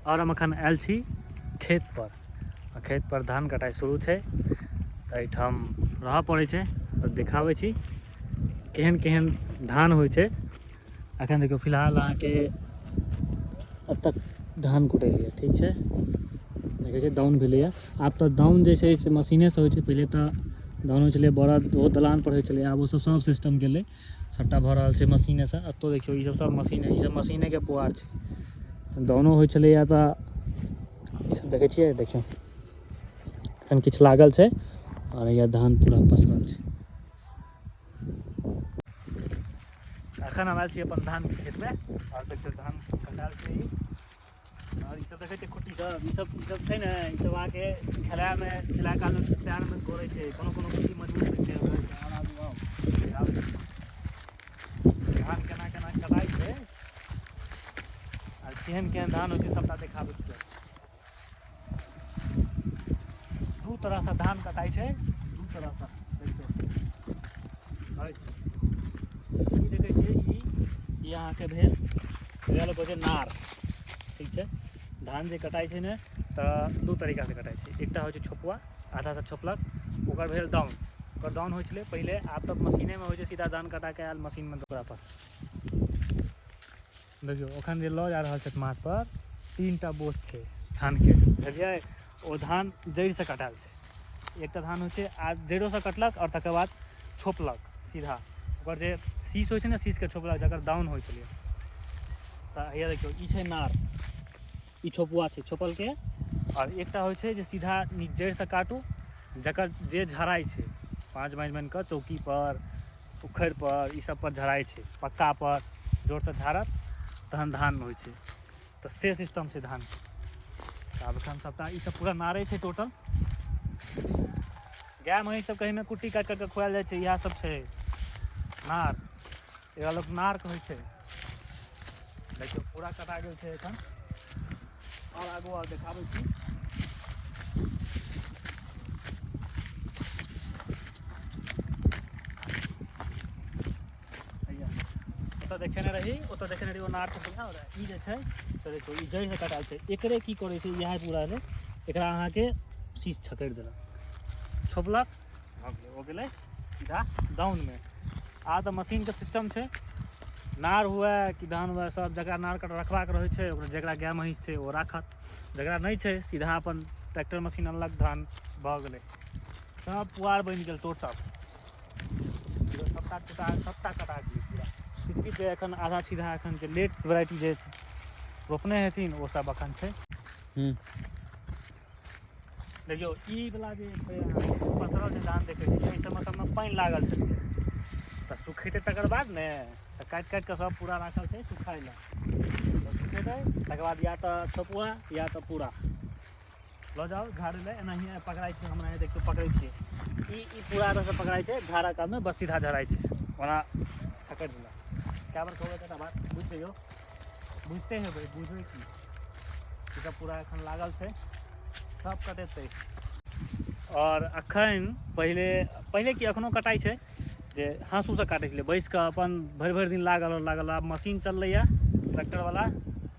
आओर हम एखन आयल छी खेत पर आ खेत पर धान कटाइ शुरू छै तऽ एहिठाम रहऽ पड़ै छै आओर देखाबै छी केहन केहन धान होइ छै। एखन देखियौ फिलहाल अहाँके अब तक धान कुटेलियै, ठीक छै। देखै छियै दाउन भेलैए। आब तऽ दाउन जे छै से मशीनेसँ होइ छै। पहिले तऽ दाउन होइ छलै बरद, ओहो दलानपर होइ छलै। आब ओसभ सभ सिस्टम गेलै, सभटा भऽ रहल छै मशीनेसँ। एतहु देखियौ ईसभ सभ मशीने, ईसभ मशीनेके पुआर छै। दाउनो होइ छलैए तऽ ईसभ देखै छियै। देखियौ एखन किछु लागल छै आओर हैया धान पूरा पसरल छै। एखन हम आयल छी अपन धानके खेतमे आओर देखियौ धान कटायल छै ई। आओर ईसभ देखै छियै खुट्टी सब, ईसभ छै ने, ईसभ अहाँके खेलाइमे, खेलाइ कालमे पएरमे गड़ै छै। कोनो कोनो खुट्टी मजबूत होइ छै। आओर आगू आउ, धान केना केना कटाइ छै आ केहन केहन धान होइ छै सबटा देखाबै छियै। दू तरहसँ धान कटाइ छै, दू तरहसँ। देखियौ ई देखै छियै, ई अहाँके भेल, एकरा लोक कहै छै नार, ठीक छै। धान जे कटाइ छै ने तऽ दू तरीकासँ कटाइ छै। एकटा होइ छै छोपुआ, आधासँ छोपलक, ओकर भेल दाउन। ओकर दाउन होइ छलै पहिले, आब तऽ मशीनेमे होइ छै। सीधा धान कटाके आयल मशीनमे ओकरा पर। देखियौ एखन जे लऽ जा रहल छथि माथ पर 3टा बोझ छै धानके, बुझलियै। ओ धान जड़िसँ कटायल छै। एकटा धान होइ छै आ जड़िओसँ कटलक आओर तकर बाद छोपलक सीधा, ओकर जे शीश होइ छै ने, शीशके छोपलक, जकर दाउन होइ छलै। तऽ हैया देखियौ ई छै नार, ई छोपुआ छै छोपलके। आओर एकटा होइ छै जे सीधा जड़िसँ काटू, जकर जे झराइ छै पाँच बाँझि बान्हि कऽ चौकीपर, उखड़िपर, ई सब पर झराइ छै, पक्कापर जोरसँ झाड़त तहन धान होइ छै। तऽ से सिस्टम छै धानके। तऽ आब एखन सबटा ई सब पूरा नारे छै टोटल। गाय महींस सबके एहिमे कुट्टी काटि काटि कऽ खुआएल जाइ छै। इएह सब छै नार, एकरा लोक नार कहै छै। देखियौ पूरा कटा गेल छै एखन। आओर आगू आओर देखाबै छी। ओतऽ देखेने रही, ओतऽ देखेने रही ओ नार छलै। आओर ई जे छै तऽ देखियौ ई जड़िसँ कटायल छै। एकरे की करै छै, इएह पूरा ने एकरा अहाँके शीश छकरि देलक, छोपलक, भऽ गेलै, ओ गेलै सीधा डाउनमे। आब तऽ मशीनके सिस्टम छै। नार हुए कि धान हुए, सब जकरा नार कट रखबाक रहै छै ओकरा, जकरा गाय महींस छै ओ राखत, जकरा नहि छै सीधा अपन ट्रैक्टर मशीन अनलक, धान भऽ गेलै, सब पुआर बनि गेल टोटल। सबटा टूटा, सबटा कटा गेलै पूरा। किछु किछु जे एखन आधा सीधा एखन जे लेट वेराइटी जे रोपने हेथिन ओ सब एखन छै। देखियौ ई वला जे छै पसरल जे धान देखै छियै, एहि सबमे सबमे पानि लागल छलै तऽ सुखेतै तकर बाद ने। तऽ काटि काटि कऽ सब पूरा राखल छै सुखाइ लए। तऽ सुखेतै तकर बाद या तऽ छोपुआ या तऽ पूरा लऽ जाउ झाड़ै लए। एनाहिए पकड़ाइ छै हमरा, देखियौ पकड़ै छियै, ई पूरा तरहसँ पकड़ाइ छै। झाड़ा कालमे बस सीधा झड़ाइ छै, ओना छकरि देलक। कए बेर कहबै एकटा बात बुझि जइयौ, बुझिते हेबै, बुझबै की। ई सब पूरा एखन लागल छै, सब कटेतै। आओर एखन पहिले पहिले की एखनो कटाइ छै जे हाँसूसँ काटै छलै बैस कऽ अपन भरि भरि दिन लागल लागल। आब मशीन चललैए ट्रैक्टरवला,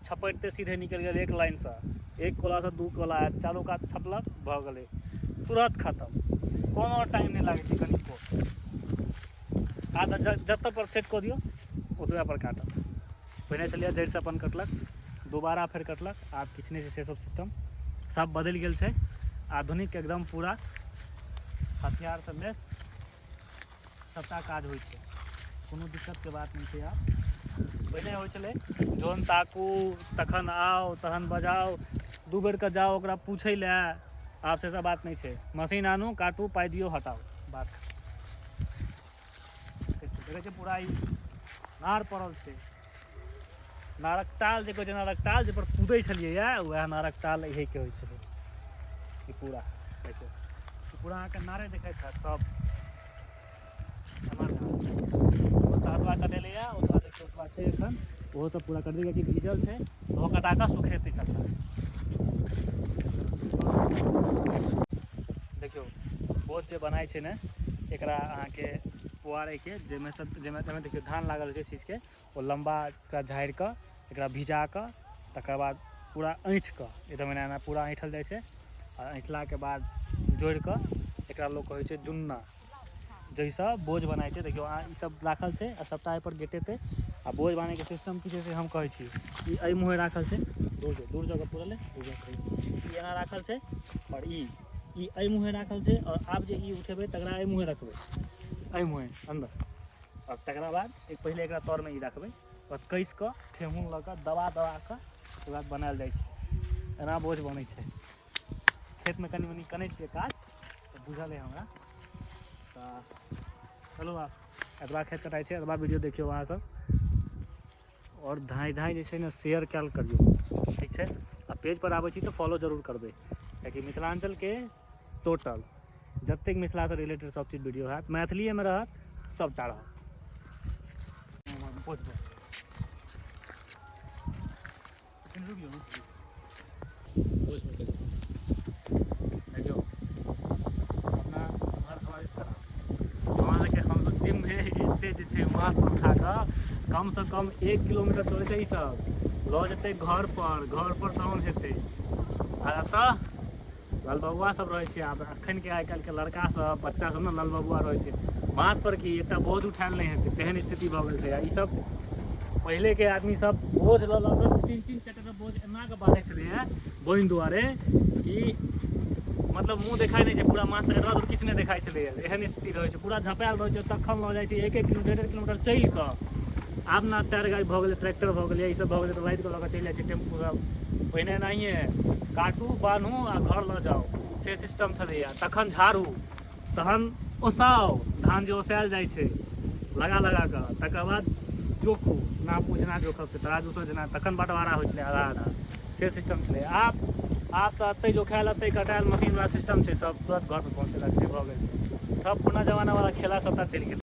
छपटिते सीधे निकलि गेल एक लाइनसँ, एक कोलासँ दू कोला आयत, चारू कात छपलक, भऽ गेलै तुरत खतम। कोनो टाइम नहि लागै छै कनिको। आ तऽ जतऽ पर सेट कऽ दियौ ओतबे पर काटत। पहिने छलैए जड़िसँ अपन कटलक, दोबारा फेर कटलक, आब किछु नहि छै से सब सिस्टम सब बदलि गेल छै। आधुनिक एकदम पूरा हथियारसँ लेस सबटा काज होइ छै, कोनो दिक्कतके बात नहि छै। आब पहिने होइ छलै जौन ताकू तखन आउ तहन बजाउ, दू बेरके जाउ ओकरा पूछै लए। आब से सब बात नहि छै, मशीन आनू, काटू, पाइ दियौ, हटाउ, बात देखै छियै पूरा ई नार पड़ल छै। नारक ताल जे कहै छै, नारक ताल जे पर कूदै छलियै वएह नारक ताल इहे के होइ छलै। ई पूरा देखियौ, ई पूरा अहाँके नारे देखैत हैत सब। ओतबा कटेलैया, ओतबा देखियौ ओतबा छै एखन, ओहो सब पूरा कटतै कियाकि भीजल छै, ओहो कटा कऽ सुखेतै सबटा। देखियौ बोझ जे बनाइ छै ने, एकरा अहाँके पुआरैके जाहिमे सब जाहिमे जाहिमे देखियौ धान लागल छै शीशके, ओ लम्बा एकरा झाड़ि कऽ एकरा भिजा कऽ तकर बाद पूरा ऐंठ कऽ एकदम एना एना पूरा ऐंठल जाइ छै। आ ऐंठलाके बाद जोड़ि कऽ एकरा लोक कहै छै जुन्ना, जाहिसँ बोझ बनाइ छै। देखियौ ई सब राखल छै आ सबटा एहिपर गेटेतै। आ बोझ बान्हैके सिस्टम की छै से हम कहै छी। ई एहि मुँहे राखल छै, दूर जो, दूर जगह पूरा ले, दूर जगह। ई एना राखल छै आओर ई ई एहि मुँहे राखल छै। आओर आब जे ई उठेबै तकरा एहि मुँहे रखबै, एहि मुँहे अन्दर। आओर तकरा बाद एक पहिले एकरा तरमे ई रखबै, बाद कसि कऽ ठेहुन लऽ कऽ दबा दबा कऽ ओकर बाद बनायल जाइ छै। एना बोझ बनै छै। खेतमे कनि मनि कनै छियै काज तऽ बुझल अइ हमरा। तऽ चलू आब एतबा खेत कटाइ छै, एतबा वीडियो देखियौ अहाँसभ। आओर धाँइ धाँइ जे छै ने शेयर कयल करियौ, ठीक छै? आ पेजपर आबै छी तऽ फॉलो जरूर करबै, कियाकि मिथिलाञ्चलके टोटल जतेक मिथिलासँ रिलेटेड सब चीज वीडियो हैत, मैथिलीएमे रहत, सबटा रहत। देखियौ अपना हमरा सबके हमसब जिममे एते जे छै माथ पर उठा कऽ कमसँ कम 1 किलोमीटर चलै छै। ईसब लऽ जेतै घर पर, घर पर डाउन हेतै। आ एतऽ ललबबुआ सब रहै छै। आब एखनके आइ काल्हिके लड़का सब, बच्चा सब ने ललबबुआ रहै छै। माथ पर की एकटा बोझ उठायल नहि हेतै, तेहन स्थिति भऽ गेल छै। आ ईसब पहिलेके आदमी सब बोझ लऽ लऽ कऽ 3-3 4-4 बोझ एना कऽ बान्है छलैए बोनि दुआरे कि मतलब मुँह देखाइ नहि छै, पूरा माथ तक एतबा दूर किछु नहि देखाइ छलैए। एहन स्थिति रहै छै, पूरा झपायल रहै छै, तखन लऽ जाइ छै 1-1 किलोमीटर 1.5 किलोमीटर चलि कऽ। आब ने टायर गाड़ी भऽ गेलै, ट्रैक्टर भऽ गेलै, ईसब भऽ गेलै तऽ लादि कऽ लऽ कऽ चलि जाइ छै टेम्पू सब। पहिने एनाहिए काटू, बान्हू आ घर लऽ जाउ, से सिस्टम छलैए। तखन झाड़ू, तहन ओसाउ, धान जे ओसायल जाइ छै लगा लगा कऽ, तकर बाद जोखू, नापू जेना जोखब से तराजूसँ जेना, तखन बँटवारा होइ छलै आधा आधा, से सिस्टम छलै। आब आब तऽ एतहि जोखायल एतहि कटायल मशीनवला सिस्टम छै, सब तुरन्त घरपर पहुँचेलक, से भऽ गेल छै। सब पुरना जमानावला खेला सबटा चलि गेल।